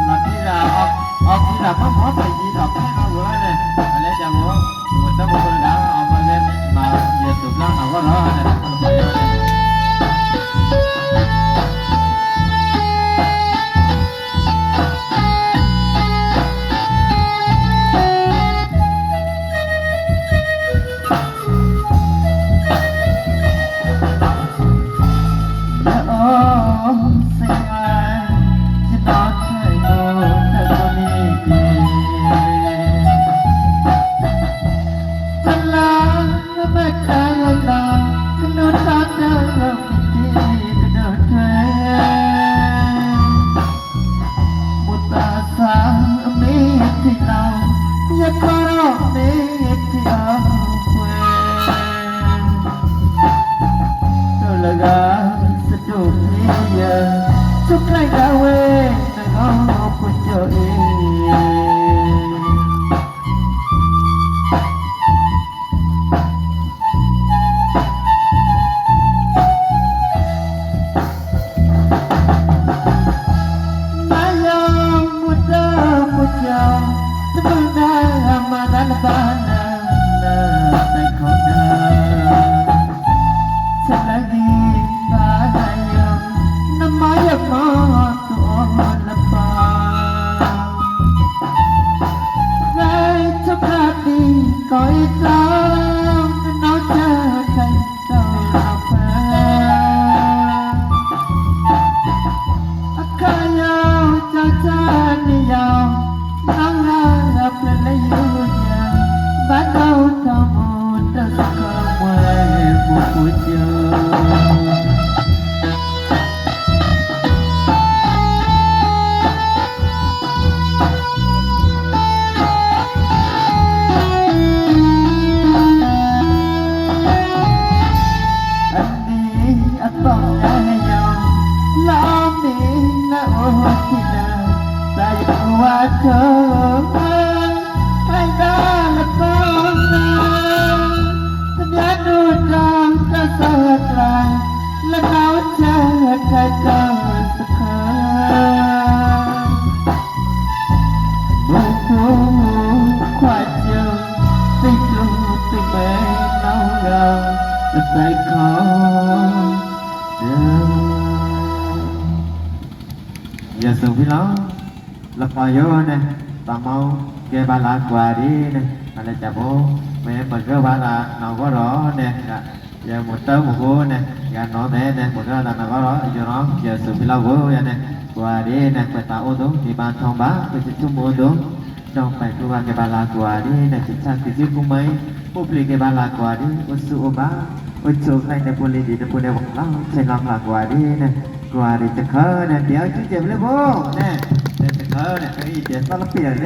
ລະທີ່ລະອອກ ອອກທີ່ລະມາມອບໃຫ້ດີດອກແທ້ເນາະເວີຍເນາະ ແລ້ວຈະບໍ່ ບໍ່ຕ້ອງບໍ່ລະດາເອົາມາເຫຼັ້ນມາເຍືອດຕຸບລາວເນາະເວີຍເນາະ ຢາສູງພີ່ນ້ອງ ລະປອຍໂຍເນ ຕາເມົາແກ່ບາລາກວາດີເນ ອາລະຈາໂບ ແມ່ມະເກີບາລານອກວໍເນ ຢາໝູເຕີໝູໂກເນ ຢານອນແມ່ເນ ມະເກີບາລານອກວໍ ຢານອນ ຢາສູງພີ່ລາໂວ ຢາເນ ກວາດີເນ ເປີດຕາໂອຕຸງ ທີ່ບ້ານທອງບາ ເປີດຈຸດຊຸມໂອຕຸງ ດອງໄປຄືວ່າແກ່ບາລາກວາດີເນ ຈິດຊາກທີ່ຊິກຸໄມ ໂອເປເລແກ່ບາລາກວາດີ ໂອຊູໂອບາ ໂອໂຈໄຄເນ ໂປເລດີເນ ໂປເນວັງລາວ ໄຊລຳລາກວາດີເນ ກວາດີຈະເຄີເນ ດຽວຈຸເຈັບເລີຍໂບເນ ເນ ຈະເຄີເນ ເອີ ດຽວຕອນລະປຽນເນ